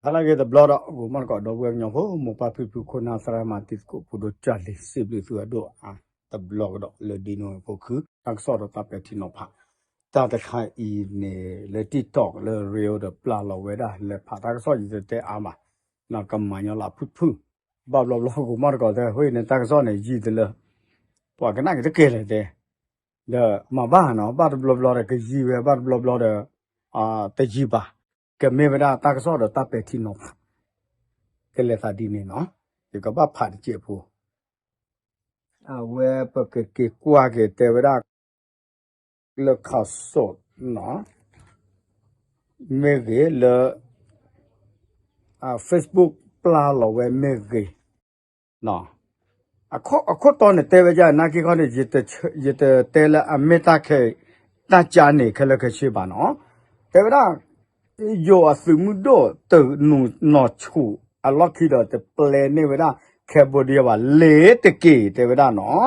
ဟါလၢအဂ့ၤတဘျီဒီး ဂီၤမီၢ်တကိး ဒီပုၢ်ဝဲၢ်ကညီဖိ မိၢ်ပၢ်ဖံဖု ခိၣ်နၢ်သရၣ်မၤတံၤသကိး ဖိဒိၣ်ကၢ်လံၤ စံးဘျုးသုအဒိၣ်အါ တဘျီကဒီးလၢဒ်န့ၣ်အဖိခု တၢ်ကစီၣ်ဒီးတၢ်ပဲာ်ထံနီၤဖး တၢ်တခါအံၤန့ၣ် လၢ TikTok လၢ Reel ဒီးပျၢ်လီၤဝဲဒၣ် လဲၤဖးတၢ်ကစီၣ်ယတတဲအါဘၣ် ကမၤညီလၢဖုၣ်ဖုၣ် ဘၣ်ဘျီဘျီ ဂီၤမီၢ်တကိးတဲ အဃိန့ၣ် တၢ်ကစီၣ်န့ၣ် ယံာ်တလၢ ပှၤကနၣ်က့ၤတကဲလၢၤတဲ ဒီးမၤဘၣ်နီၤ ဘၣ်တဘျီဘျီဒီးကယံာ်ဝဲ ဘၣ်တဘျီဘျီဒီး တယံာ်ဘၣ် ကမ့ၢ်ဝဲဒၣ်တၢ်ကစီၣ်ဒီးတၢ်ပဲာ်ထံနီၤဖး ကလဲၤသးဒ်န့ၣ်နီၤ ယကဘၣ်ဖးတစဲးဖိ အဝဲပကက့ၤကွၢ်က့ၤတဲဝဲဒၣ် လၢ ခးစိး နီၤ မ့ၢ်ဂ့ၤလၢ Facebook ပျၢ်လီၤဝဲမ့ၢ်ဂ့ၤ အခိၣ်တီန့ၣ်တဲဝဲဒ်နာ်က့ခီန့ၣ် ယတတဲလၢအမ့ၢ်တၢ်ခဲ တၢ်ကၢန့ၣ် ခဲလၢာ်ခဲဆ့ဘၣ်နီၤ တဲဝဲဒၣ် ယိၤအသုးမုၢ်ဒိၣ်တနုာ်နီၢ်ဆူၣ်အလီၢ်ခံဒီး တပျဲန့ၢ်ဝဲဒၣ် Cambodia ဘၣ်လ့ၤတက့ၢ် တဲဝဲဒၣ်နီၤ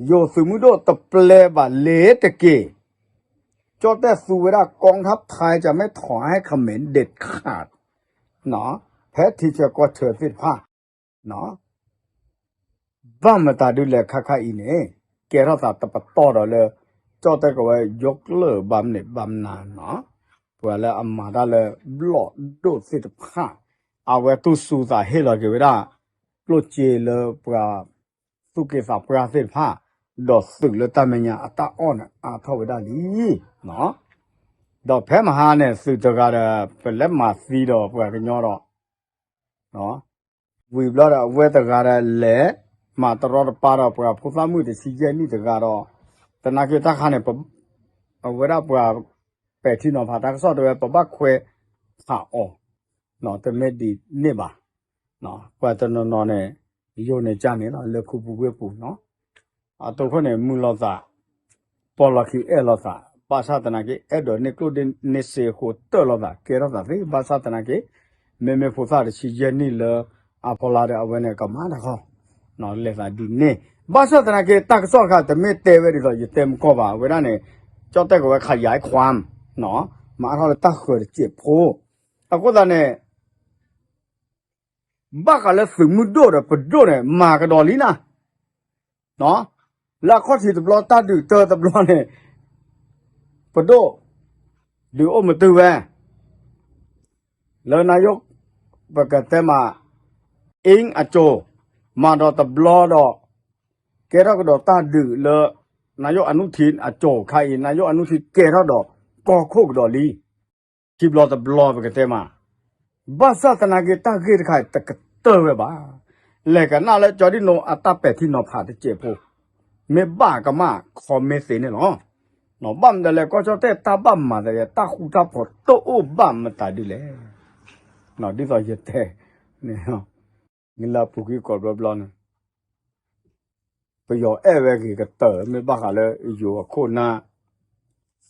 ယိၤသုးမုၢ်ဒိၣ်တပျဲဘၣ်လ့ၤတက့ၢ် ကၠီၣ်တဲၣ်သူဝဲဒၣ် กองทัพไทยจะไม่ถอนให้เขมรเด็ดขาด ဖဲထံဆၢကီၢ်ဆၢသ့ၣ်တဖၣ် ဘၣ်မတၤဒုလဲၣ်ခါခါအံၤန့ၣ် ကဲထီၣ်သးတပတီၢ်ဒီးလၢ ကၠီၣ်တဲၣ်ကဝဲ ယိကျၢၢ်ဘၣ်မနုၤဘၣ်မနုၤနီၤ ပှၤလၢအမၤတၢ်လၢဘျီၣ်ဒိၣ်သ့ၣ်တဖၣ် အဝဲတူၢ်စူၤသးဟ့ၣ်လီၤက့ၤဝဲဒၣ် ကျိၣ်စ့လၢပှၤ သူၣ်က့သးပှၢ်သ့ၣ်တဖၣ် ဒီးသုးလၢတၢ်မဲာ်ညါအတၢ်အီၣ်န့ၣ် အါထီၣ်ဝဲဒၣ်လံ ဒီးဖဲမဟါန့ၣ် သုးတဂၤဒီး ပလဲၤမၤသံဒီးပှၤကညီဒီး ဝံၤဘျီဒီးအဝဲတဂၤဒီးလဲၤ မၤတရီတပါဒီးပှၤဖိသၣ်မုၣ်တဆံယဲၢ်နံၣ်တဂၤဒီး သနာ်က့တၢ်ခါန့ၣ် အဝဲဒၣ်ပှၤပဲာ်ထံနီၤဖးတၢ်ကစီၣ်တဲဝဲ ပဘၣ်ခွဲးဖးအီၤ တမ့ၢ်ဒ်န့ၣ်ဘၣ် ပှၤတနီၤနီၤန့ၣ် ယိၤန့ၣ်ကၢ်န့ၣ်လီၤ လၢခူပူၤဝ့ၢ်ပူၤနီၤ အတိခိၣ်န့ၣ် မုာ်လိာ်သး ပီၢ်လီၤခံအဲၣ်လိာ်သး ဘၣ်ဆၣ်သနာ်က့ အဲၣ်ဒိးန့ၢ်ကျိၣ်န့ၢ်စ့အဃိ တၢၢ်လိာ်သး ကဲထီၣ်သးသ့ ဘၣ်ဆၣ်သနာ်က့ မ့မ့ၢ်ဖိသၣ်တဆံယဲၢ်နံၣ်လၢအဖီလာ်ဒီး အဝဲန့ၣ်ကမၤတၢ်ခီ လဲၤသးဒ်န့ၣ် ဘၣ်ဆၣ်သနာ်က့ တၢ်ကစီၣ်တခါ တမ့ၢ်တဲဝဲဒ်သိး ယတဲမကီၢ်ဘၣ် အဝဲဒၣ်န့ၣ် ကၠီၣ်တဲၣ်ကဝဲ ขยายความ မၤအါထီၣ်လၢတၢ်ဃၢၤတစဲးဖိ အဃိသတးန့ၣ် ဘၣ်ဃးလၢသုးမုၢ်ဒိၣ်ဒီးပဒိၣ်န့ၣ် မၤကဒီးလံနၤ လၢအခီၣ်ထံးတဘျီ တၢ်ဒုးတၢတဘျီန့ၣ် ပဒိၣ် ဒုးအိၣ်မတုၤဝဲ လၢနယိၣ် ပကတဲမး အ့အကၠိၤ မၤဒီးတဘျီဒီး ကဲထီၣ်ကဒီးတၢ်ဒုးလၢ နယိၣ်အနုထံးအကၠိၤခါအံၤ နယိၣ်အနုထံးကဲထီၣ်ဒီး ကီၢ်ခိၣ်ကဒီးလံ ခံဘျီတဘျီပကတဲမး ဘၣ်ဆၣ်သနာ်က့ တၢ်ဂ့ၢ်တခါအံၤ တကတၢၢ်ဝဲဘၣ်. လဲၤကနၣ်လၢကၠီဒံၣ်နိအတၢ်ပဲာ်ထံနီၤဖးတစဲးဖိ, မ့ၢ်ဘၣ်ကမၣ် comment သ့န့ၣ်လီၤ. ဘၣ်မတၤလဲၣ် ကီၢ်ကၠီၣ်တဲၣ်တၢ်ဘၣ်မၤသးယဲ တၢ်ဃူတၢ်ဖိးတအိၣ်ဘၣ်မတၤဒုလဲၣ်. ဒ်သိးယတဲန့ၣ် မ့ၢ်လၢအပူၤကွံာ်ကိးဘျီဘျီန့ၣ် ပယီၤအဲၣ်ဝဲဂ့ၤကတၢၢ် မ့ၢ်ဘၣ်ဃးလၢယိၤအခိၣ်နၢ်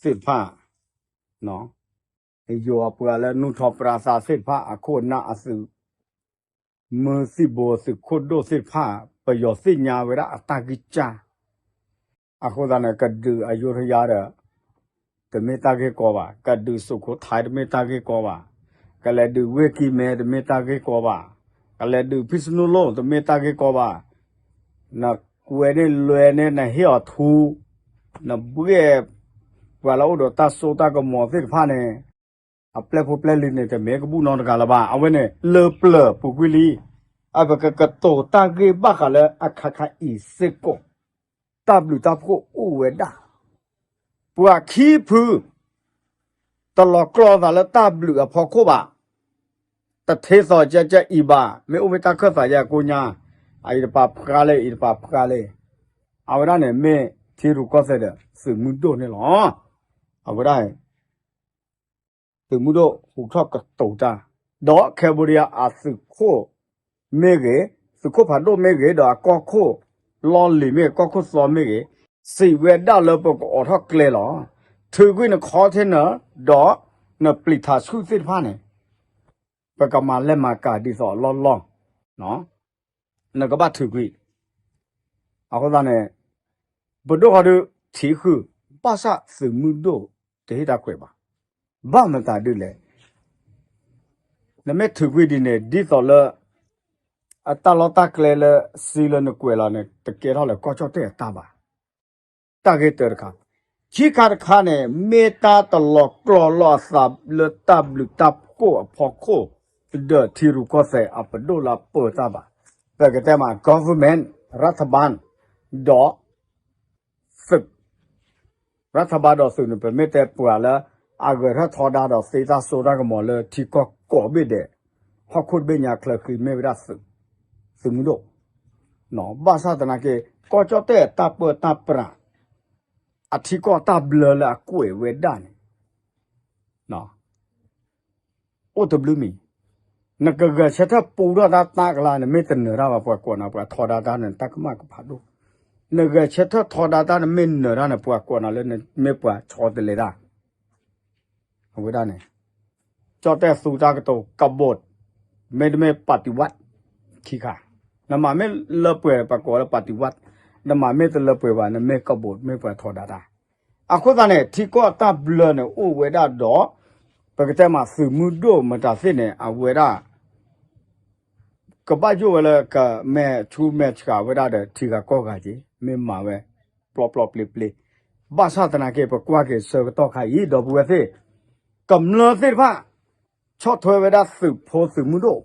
သ့ၣ်တဖၣ်, ယိၤအပှၤလၢနုာ်ထီၣ်ပြးသးသ့ၣ်တဖၣ် အခိၣ်နၢ်အသုးမုၢ်သံၣ်ဘိ သုးခိၣ်ဒိၣ်သ့ၣ်တဖၣ် ပယီၤသ့ၣ်ညါဝဲဒၣ်အတၢ်ဂံၢ်စၢ် အဃိသတးန့ၣ် ကဒုးအယုဒယါဒီး တမ့ၢ်တၢ်ဂ့ၢ်ကီဘၣ်, ကဒုးစူးခိၣ်ထါတမ့ၢ်တၢ်ဂ့ၢ်ကီဘၣ်, ကလဲၤဒုးဝ့ၢ်ကံၢ်မဲတမ့ၢ်တၢ်ဂ့ၢ်ကီဘၣ်, ကလဲၤဒုးဖံၣ်စနူလိၣ်တမ့ၢ်တၢ်ဂ့ၢ်ကီဘၣ်, နကွဲးန့ၢ်လွဲန့ၢ်နဟ့ၣ်အီၤထူ, နဘှဲၣ်ပှၤလၢအိၣ်ဒီးတၢ်စိတၢ်ကမီၤသ့ၣ်တဖၣ်န့ၣ် အပျဲၢ်ဖိပျဲၢ်လံၤန့ၣ် တမ့ၢ်ကဘူၣ်နီတဂၤလၢၤဘၣ်. အဝဲန့ၣ် လၢပျၢၤပူၤကွံာ်လံ. အပကကတိၤတၢ်ဂ့ၢ်ဘၣ်ဃးလၢအခါခါအံၤစ့ၢ်ကီး, တၢ်ဘျုးတၢ်ဖှိၣ်အိၣ်ဝဲဒၣ်. ပှၤခံဖု တလီၤကျီသးလၢတၢ်ဘျုးအဖီခိၣ်ဘၣ်. တထ့သီးကဲကဲအံၤဘၣ်, မ့ၢ်အိၣ်ဖဲတၢ်ခၢၣ်သးယဲအကိညါ, အအံၤတပာ်ဖျါလဲၣ် အံၤတပာ်ဖျါလဲၣ်. အဝဲဒၣ်န့ၣ်မ့ၢ်ထံရူၢ်ကီၢ်သဲးဒီးသုးမုၢ်ဒိၣ်န့ၣ်လီၤ. အဝဲဒၣ် သုးမုၢ်ဒိၣ်ဟူးထီၣ်ကတိၤတၢ်, ဒီး Cambodia အသုးခိၣ်မ့ၢ်ဂ့ၤ, သုးခိၣ်ဖးဒိၣ်မ့ၢ်ဂ့ၤ, ဒီးအကီၢ်ခိၣ်လီၢ်လံၤမ့ၢ်ဂ့ၤ, ကီၢ်ခိၣ်သီမ့ၢ်ဂ့ၤ, စံးဝဲဒၣ်လၢပကအိးထီၣ်ကျဲလီၤ. ထုးကွံာ်န container ဒီးနပျံၤထးဆူၣ်သ့ၣ်တဖၣ်န့ၣ် ပကမၤလဲၢ်မၤကၤဒ်သိးအလီၢ်လီၢ် နကဘၣ်ထုးကွံာ်. အဃိသတးန့ၣ် ပဒိၣ်ဃီဒုးထံၣ်ဃုာ်, ဘၣ်ဆၣ်သုးမုၢ်ဒိၣ်တဟ့ၣ်တၢ်ခွဲးဘၣ်. ဘၣ်မတၤဒုလဲၣ်. နမ့ၢ်ထုးကွံာ်ဒ်န့ၣ် ဒ်သိးလၢ အတၢ်လီၢ်တၢ်ကျဲလၢစံလၢနကွဲးလီၤန့ၣ် တကဲထီၣ်လၢကီၢ်ကၠီၣ်တဲၣ်အတၢ်ဘၣ်. တၢ်ဂ့ၢ်တၢတခါ, ခံခါတခါန့ၣ် မ့ၢ်တၢ်တလီၤကျီလီၤအသးလၢတၢ်ဘျုးတၢ်ဖှိၣ်အဖီခိၣ် ဒီးထံရူၢ်ကီၢ်သဲးအပဒိၣ်လၢအပၢတၢ်ဘၣ်. ပကတဲမး government ရထဘၢၣ် ဒီး သုး ရထဘၢၣ်ဒီးသုးန့ၣ် ပမ့ၢ်တဲပှၤလၢ အဂဲၤထၢၣ်ထီဒါဒီးသ့တၢ်စိတၢ်ကမီၤလၢထံကီၢ်ကိးဘ့ၣ်ဒဲး, ဟီၣ်ခိၣ်တဘ့ၣ်ညါချၢဃံမ့ၢ်ဝဲဒၣ်သုး, သုးမုၢ်ဒိၣ်, ဘၣ်ဆၣ်သနာ်က့ ကီၢ်ကၠီၣ်တဲၣ်တၢ်ပၢတၢ်ပြး အထံကီၢ်တၢ်ဘျၢလၢအကွဲးဝဲဒၣ်န့ၣ် အိၣ်တဘျုးမံၤ, နကဂဲၤဆၢထၢၣ်ပူထီၣ်တၢ်တၢ်ကလါန့ၣ် မ့ၢ်တနၢၤတၢ်ဘၣ် ပှၤကိးနၤ ပှၤထီဒါတၢ်န့ၣ် တၢ်ကမၣ်ကဖးဒိၣ်, နဂဲၤဆၢထၢၣ်ထီဒါတၢ်န့ၣ် မ့ၢ်နၢၤတၢ်န့ၣ် ပှၤကိးနၤလၢနမ့ၢ်ပှၤဆီတလဲတၢ် အဝဲဒၣ်န့ၣ် ကၠီၣ်တဲၣ်သူတၢ်ကတိၤ ကဘိတ်, မ့တမ့ၢ်ပၣ်တံၤဝး, ခံခါ, နမၤမ့ၢ်လၢပှဲၤပှၤကိးလၢပၣ်တံၤဝး, နမၤမ့ၢ်တလၢပှဲၤဘၣ် နမ့ၢ်ကဘိတ် မ့ၢ်ပှၤထီဒါတၢ်, အဃိသတးန့ၣ် ထံကီၢ်တၢ်ဘျၢန့ၣ်အိၣ်ဝဲဒၣ်ဒီး ပကတဲမးသုးမုၢ်ဒိၣ်မတၤသ့ၣ်န့ၣ် အဝဲဒၣ် ကဘၣ်ယိၣ်ဝဲလၢကမဲာ်ဆူမဲာ်ဆှးဝဲဒၣ်ဒီးထံဂၤကီၢ်ဂၤက့ၤ မ့ၢ်မၤဝဲ ပျီပျီပျ့ပျ့, ဘၣ်ဆၣ်သနာ်က့ ပကွၢ်က့ၤဆၢကတီၢ်ခါအံၤ ဒီပုၢ်ဝဲၢ်သ့ၣ်, ကမျၢၢ်သ့ၣ်တဖၣ် ဆီၣ်ထွဲဝဲဒၣ်သုးဖိသုးမုၢ်ဒိၣ်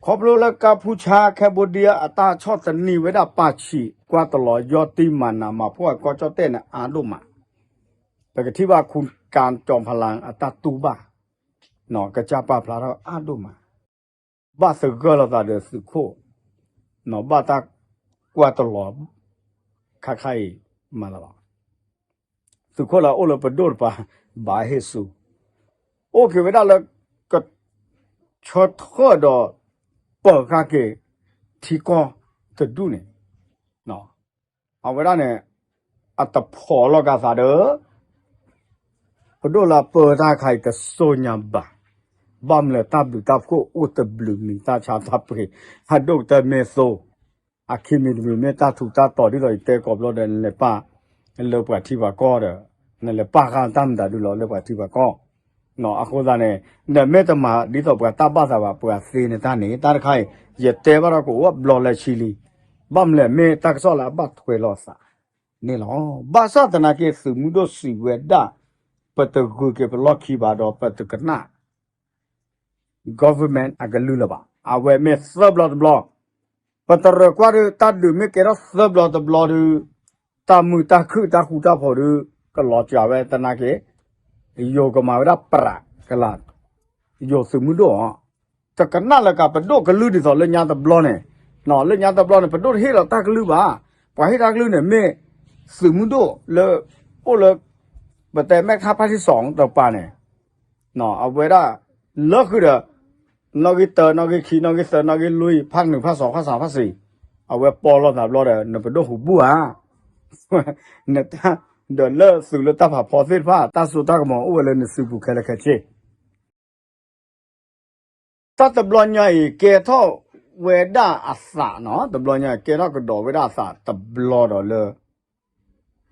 ခီဖျိလၢကါဖူဆါ Cambodia အတၢ်ဆီၣ်သနံးဝဲဒၣ်ပာ်ဆံး ကွၢ်တလီၤ ယီၢ်တံၢ်မၤနးမၤဖှီၣ် ကီၢ်ကၠီၣ်တဲၣ်န့ၣ်အါဒိၣ်မး, ပကထံၣ်ဘၣ် ခူကၣ်ကၠီဖလၢ် အတၢ်တူၢ်ဘၣ် ကစၢ်ပာ်ဖျါထီၣ်အါဒိၣ်မး, ဘၣ်သဂၢၢ်လိာ်သးဒီးသုးခိၣ်, ဘၣ်တၢ်ကွၢ်တလီၤ ခါခါအံၤမၤသးလီၤ. သုးခိၣ်လၢအအိၣ်လၢပဒိၣ်တပၤ ဘၣ်ဟ့ၣ်ဆူ အိၣ်က့ၤဝဲဒၣ်လၢ က ဆၢထၢၣ်ဒီး ပၢၤဃာ်က့ၤ ထံကီၢ်တဒူၣ်န့ၣ် အဝဲဒၣ်န့ၣ် အတဖိးလီၤက့ၤသးဒီး ပဒိၣ်လၢအပၢတၢ်ခါအံၤတစိၤညါဘၣ်. ဘၣ်မနုၤလဲၣ် တၢ်ဘျုးတၢ်ဖှိၣ်အိၣ်တဘျုးမံၤ တၢ်ဆါတၢ်ပှ့ၤ အဒိၣ်ကတၢၢ်မ့ၢ်သိ အခံမံၤတမံၤမ့ၢ်တၢ်ထူးတၢ်တီၤဒ်သိးယတဲကိးဘျီဒီး နလဲၤပာ်လၢပှၤထံပှၤကီၢ်ဒီး နလဲၤပာ်ဃာ်တၢ်မတၤဒုလီၤလၢပှၤထံပှၤကီၢ် အဃိသတးန့ၣ် နမ့ၢ်တမၤဒ်သိးပှၤတၢ်ဘၣ်သးဘၣ် ပှၤသ့နတၢ်န့ၣ် တၢ်တခါအံၤ ယတဲဘၣ်ဒီးကအိၣ်ဘျီလၢဆံလံ. ဘၣ်မနုၤလဲၣ် မ့ၢ်တၢ်ကစီၣ်လၢအဘၣ်ထွဲလိာ်သးန့ၣ်လီၤ. ဘၣ်ဆၣ်သနာ်က့ သုးမုၢ်ဒိၣ်စံးဝဲဒၣ် ပတဂုာ်က့ၤပလီၢ်ခံဘၣ်ဒီး ပတကနၣ် government အကလုၢ်လၢၤဘၣ်. အဝဲမ့ၢ်သၢဘျီတဘျီ, ပတရၢၢ်ကွၢ်ဒုး တၢ်ဒုးမ့ၢ်ကဲထီၣ်သၢဘျီတဘျီဒုး တၢ်မုာ်တၢ်ခုၣ်တၢ်ဃူတၢ်ဖိးဒုး ကလီၤစှၤဝဲသနာ်က့ ယိၤကမၤဝဲဒၣ်ပြးကလာ် ယိၤသုးမုၢ်ဒိၣ်အီၤ တကနၣ်လၢၤကး ပဒိၣ်ကလုၢ်ဒ်သိးလၢညါတဘျီန့ၣ်, လၢညါတဘျီန့ၣ် ပဒိၣ်တဟ့ၣ်လီၤတၢ်ကလုၢ်ဘၣ်. ပှၤဟ့ၣ်တၢ်ကလုၢ်န့ၣ်မ့ၢ် သုးမုၢ်ဒိၣ်လၢ အိၣ်လၢ ပတဲမဲၣ်ခါဖၣ်ထံစီၣ်တပၤန့ၣ် အဝဲဒၣ် လၢဃုာ်ဒီး နီၣ်ဂံၢ်တၢ နီၣ်ဂံၢ်ခံ နီၣ်ဂံၢ်သၢ နီၣ်ဂံၢ်လွံၢ် ဖၣ်နုာ်ဖၣ်စီၤ ဖၣ်စၢ်ဖၣ်စံၤ အဝဲပီလီၤသးဘျီဒီး နပဒိၣ်ဟူးဘူးဧါ. နတၢ် ဒီးလၢသုးလၢတၢ်ဖးဖီသ့ၣ်တဖၣ် တၢ်စိတၢ်ကမီၤအိၣ်ဝဲလၢနစုပူၤခဲလၢာ်ခဲဆ့ တၢ်တဘျီညါအံၤ ကဲထီၣ်ဝဲဒၣ်အသးနီၤ, တဘျီညါအံၤ ကဲထီၣ်ကဒီးဝဲဒၣ်အသးတဘျီဒီးလၢ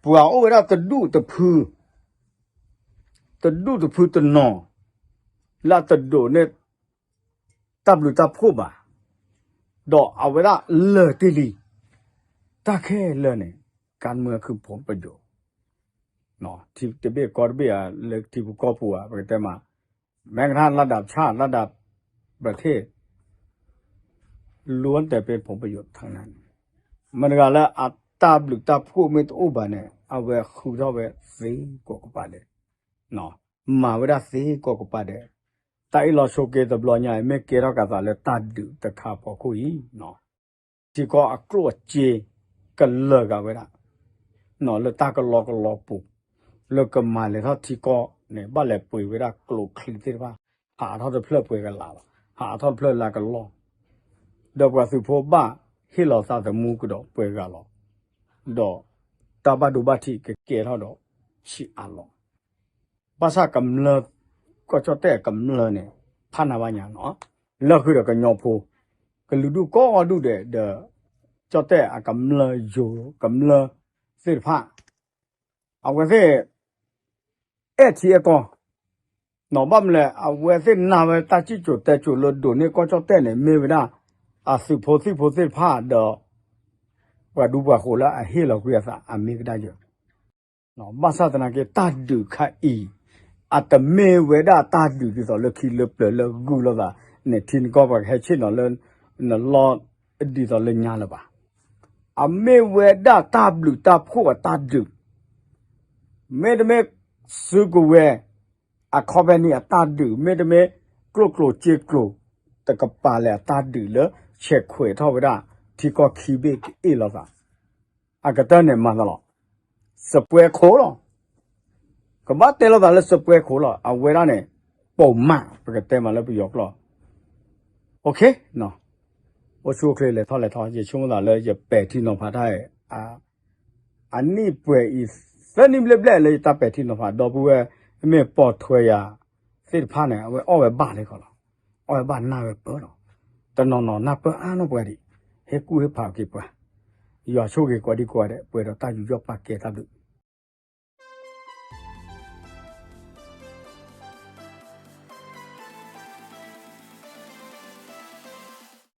ပှၤအိၣ်ဝဲဒၣ်တဒူၣ်တဖု တဒူၣ်တဖုတနီၤ လၢအတဒိးန့ၢ် တၢ်ဘျုးတၢ်ဖှိၣ်ဘၣ်, ဒီးအဝဲဒၣ်လၢာ်တ့ၢ်လံ တၢ်ခဲလၢာ်န့ၣ် ကါမၢခုဖုပယိာ် ထံတဘ့ၣ်ကီၢ်တဘ့ၣ်ဧါ လၢထံဖိကီၢ်ဖိဧါ ပကတဲမး မဲကထါလၢဒၣ်ဆၣ်လၢဒၣ် ပထ့ၣ် ล้วนแต่เป็นผลประโยชน์ทั้งนั้น မတၤတဂၤလၢအတၢ်ဘျုးတၢ်ဖှိၣ်မ့ၢ်တအိၣ်ဘၣ်န့ၣ် အဝဲဃုထီၣ်ဝဲသ့ကိးကပၤဒဲး, မၤဝဲဒၣ်သ့ကိးကပၤဒဲး, တၢ်အ့ၣ်လိာ်ဆိးက့တဘျီညါအံၤ မ့ၢ်ကဲထီၣ်က့ၤသးလၢတၢ်ဒုးတခါဖီခိၣ်အံၤ ထံကီၢ်အကျိၣ်အစ့ ကလၢာ်ဂာ်ဝဲဒၣ် လၢတၢ်ကလီကလီပူၤ လၢကမၤလဲၤထီၣ်ထံကီၢ်န့ၣ် ဘၣ်လဲၤပှ့ၤဝဲဒၣ်ကျိချံသ့ၣ်တဖၣ် ဟးထီၣ်တဖျၢၣ်ပှဲၤကလးလီၤ, ဟးထီၣ်တဖျၢၣ်လၢကလီၢ်, ဒီးပှၤသုးဖိဘၣ်ဟ့ၣ်လီၤသးသမူကဒီးပှဲၤဂၤလီၤ, ဒီးတၢ်ဘၣ်ဒိဘၣ်ထံးကကဲထီၣ်ဒီးဆံးအါလီၤ ဘၣ်ဆၣ်ကမျၢၢ် ကီၢ်ကၠီၣ်တဲၣ်ကမျၢၢ်န့ၣ် ဖးနၤဘၣ်ညါနီၤ, လၢဃုာ်ဒီးကညီဖိ ကလုာ်ဒူၣ်ကိးဒူၣ်ဒဲးဒီး ကၠီၣ်တဲၣ်အကမျၢၢ်ယိၤကမျၢၢ်သ့ၣ်တဖၣ် အဝဲသ့ၣ် အဲၣ်ထံအဲၣ်ကီၢ် ဘၣ်မနုၤလဲၣ် အဝဲသ့ၣ်နာ်ဝဲတၢ်စံၣ်စိၤတဲစိၤလၢဒိးန့ၢ်ကီၢ်ကၠီၣ်တဲၣ်န့ၣ် မ့ၢ်ဝဲဒၣ် အသုးဖိသံၣ်ဖိသ့ၣ်တဖၣ်ဒီး ပှၤဒူပှၤဃိၤလၢအဟ့ၣ်လီၤကွံာ်အသးအမ့ၢ်ကဒါက့ၤ ဘၣ်ဆၣ်သနာ်က့ တၢ်ဒုးခါအံၤ အတမ့ၢ်ဝဲဒၣ်တၢ်ဒုးဒ်သိးလၢခံလၢပျၢၤလၢဂုၢ်လိာ်သးန့ၣ် ထံနကီၢ်ပှၤကဟဲဆ့ၣ်နီၤလၢ နလီၢ်ဒ်သိးလၢညါလၢၤဘၣ်. အမ့ၢ်ဝဲဒၣ်တၢ်ဘျုးတၢ်ဖှိၣ်အတၢ်ဒုး မ့တမ့ၢ်စုကဝဲၤ အခီပညီအတၢ်ဒုး မ့တမ့ၢ် ကျိၣ်ကျိၤစ့ကျိၤ တကပၤလဲၣ်အတၢ်ဒုးလၢ ဆဲးခွဲးထီၣ်ဝဲဒၣ် ထံကီၢ်ခံဘ့ၣ်ကအ့ၣ်လိာ်သး အကတၢၢ်န့ၣ်မၤသးလီၤ စပွဲခိၣ်လီၤ. ကဘၣ်တဲလိာ်သးလၢစပွဲခိၣ်လီၤ. အဝဲဒၣ်န့ၣ် ပိာ်မၣ် ပကတဲမးလၢပယီၤကျိာ် OK အိၣ်ဆူၣ်အိၣ်ချ့လဲၤထီၣ်လဲၤထီ ယဆိကမိၣ်သးလၢယပဲာ်ထံနီၤဖးတၢ် အနံၣ်ပှဲၤအံၤ သၢနံၣ်ဘျဲၣ်ဘျဲၣ်လၢယတၢ်ပဲာ်ထံနီၤဖး ဒီပုၢ်ဝဲၢ် မ့ၢ်ပိာ်ထွဲယၤသ့ၣ်တဖၣ်န့ၣ် အဝဲအီၣ်ဝဲဘၣ်လံဃီလီၤ. အီၣ်ဝဲဘၣ်နၢ်ဝဲပၢၢ်လီၤ. တနီၤနီၤနၢ်ပၢၢ်အါနီၢ်ပှၤဒံး ဟ့ၣ်ကူၣ်ဟ့ၣ်ဖးက့ၤပှၤ ယွၤဆိၣ်ဂ့ၤကိးဒံကိးဂၤဒဲး ပှဲၤဒီးတၢ်ယူးယီၣ်ပာ်ကဲတၢ်ဘျုး